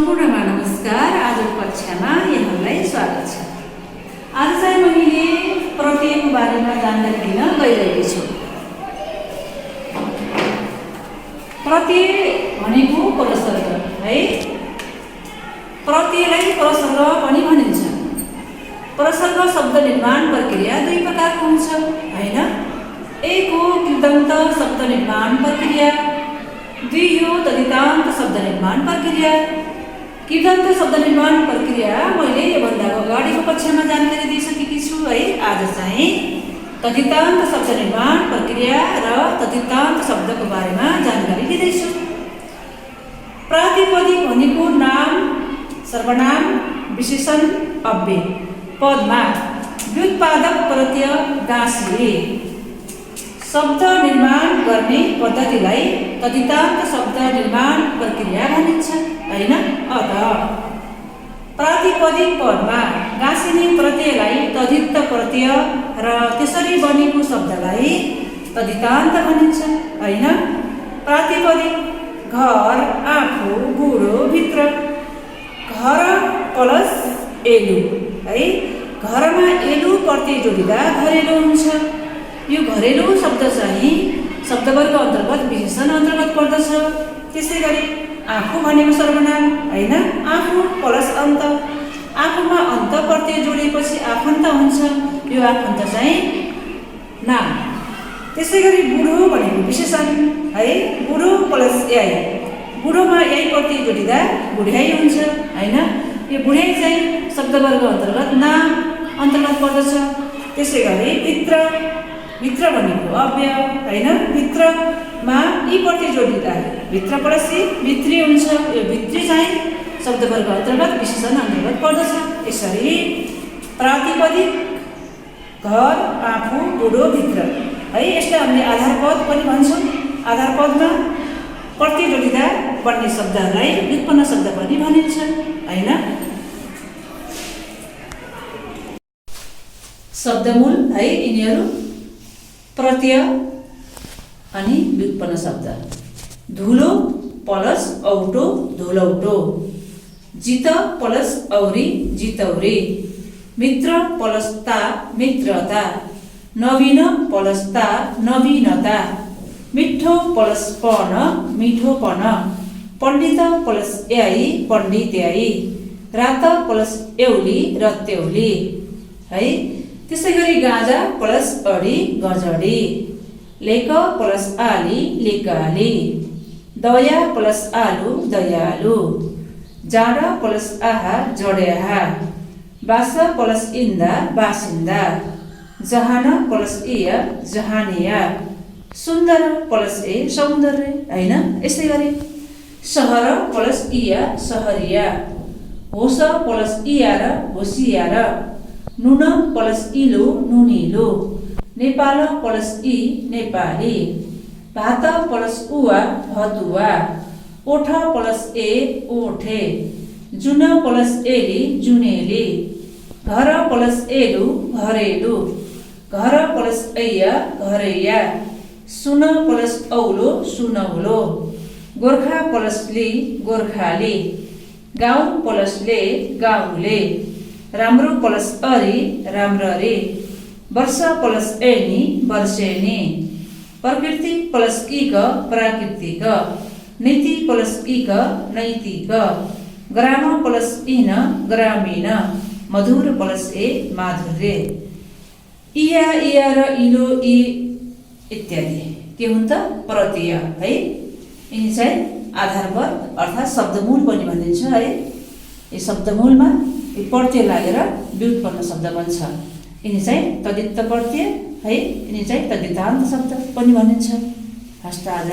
सम्पूर्णमा नमस्कार। आजको कक्षामा यहाँलाई स्वागत छ। आज चाहिँ मैले प्रत्ययको बारेमा जानकारी दिन गइरहेको छु। प्रत्यय भनेको परसर्ग है। प्रत्ययलाई परसर्ग पनि भनिन्छ। परसर्ग शब्द निर्माण प्रक्रिया दुई प्रकारको हुन्छ हैन। एक हो कृदन्त शब्द निर्माण प्रक्रिया, दुई हो तदितान्त शब्द निर्माण प्रक्रिया। कृदन्त शब्द निर्माण प्रक्रिया मैले योभन्दा अगाडिको कक्षामा जानकारी दिइसकेकी छु है। आज चाहिँ तदितान्त शब्द निर्माण प्रक्रिया र तदितान्त शब्दको बारेमा जानकारी दिँदैछु। प्रातिपदिक भनेको नाम, सर्वनाम, विशेषण, अव्यय। पदमा व्युत्पादक प्रत्यय गाँसिए शब्द निर्माण गर्ने पद्धतिलाई तदितान्त शब्द निर्माण प्रक्रिया भनिन्छ हैन। अत प्रातिपदिक पदमा गाँसिने प्रत्ययलाई तदित प्रत्यय र त्यसरी बनेको शब्दलाई तदितान्त भनिन्छ हैन। प्रातिपदिक घर, आँखो, बुढो, भित्र। घर प्लस एलु है। घरमा एलु प्रत्यय जोडिँदा घरेलु हुन्छ। यो घरेलु शब्द चाहिँ शब्दवर्ग अन्तर्गत विशेषण अन्तर्गत पर्दछ। त्यसै गरी आँखो भनेको सर्वनाम हैन। आँखो प्लस अन्त, आँखोमा अन्त प्रत्यय जोडिएपछि आफन्त हुन्छ। यो आफन्त चाहिँ नाम। त्यसै गरी बुढो भनेको विशेषण है। बुढो प्लस याइ, बुढोमा याइ प्रत्यय जोडिँदा बुढ्याइ हुन्छ हैन। यो बुढ्याइ चाहिँ शब्दवर्ग अन्तर्गत नाम अन्तर्गत पर्दछ। त्यसै गरी भित्र, भित्र भनेको अव्यय हैन। भित्रमा यी प्रत्यय जोडिँदा भित्र प्लस भित्री हुन्छ। यो भित्री चाहिँ शब्दवर्ग अन्तर्गत विशेषण अन्तर्गत पर्दछ। यसरी प्रातिपदिक घर, आँखो, बुढो, भित्र है। यसलाई हामीले आधार पद पनि भन्छौँ। आधार पदमा प्रत्यय जोडिँदा बन्ने शब्दहरूलाई व्युत्पन्न शब्द पनि भनिन्छ हैन। शब्दमूल है यिनीहरू प्रत्यय अनि व्युत्पन्न शब्द। धुलो प्लस औटो, धुलौटो। जित प्लस औरी, जितौरी। मित्र प्लस ता, मित्रता। नवीन प्लस ता, नवीनता। मिठो प्लस पन, मिठोपन। पण्डित प्लस याई, पण्डित्याई। रात प्लस एउली, रत्यौली है। त्यसै गरी गाँजा प्लस अडी, गजडी। लेक प्लस आली, लेकाली। दया प्लस आलु, दयालु। जाडा प्लस आहा, जड्याहा। बास प्लस इन्दा, बासिन्दा। जहान प्लस इय, जहानिया। सुन्दर प्लस ए, सौन्दर्य हैन। यसै गरी सहर प्लस इय, सहरिया। होस प्लस इयार, होसियार। नुन प्लस इलो, नुनिलो। नेपाल प्लस इ, नेपाली। भात प्लस उवा, भतुवा। ओठ प्लस ए, ओठे। जुन प्लस एली, जुनेली। घर प्लस एलु, घरेलु। घर प्लस ऐया, घरैया। सुन प्लस औलो, सुनौलो। गोर्खा प्लस ली, गोर्खाली। गाउँ प्लस ले, गाउँले। राम्रो प्लस अरी, राम्ररी। वर्ष प्लस एनी, वर्षेनी। प्रकृति प्लस इक, प्राकृतिक। नीति प्लस इक, नैतिक। ग्राम प्लस इन, ग्रामीण। मधुर प्लस ए, माधुर्य। इया, इया र इलो, इ इत्यादि के हुन् त प्रत्यय है। यिनी चाहिँ आधारपद अर्थात् शब्दमूल पनि भनिन्छ है। यो शब्दमूलमा प्रत्यय लागेर व्युत्पन्न शब्द बन्छ। यिनी चाहिँ तदित प्रत्यय है। यिनी चाहिँ तदितान्त शब्द पनि भनिन्छ। हस्त आज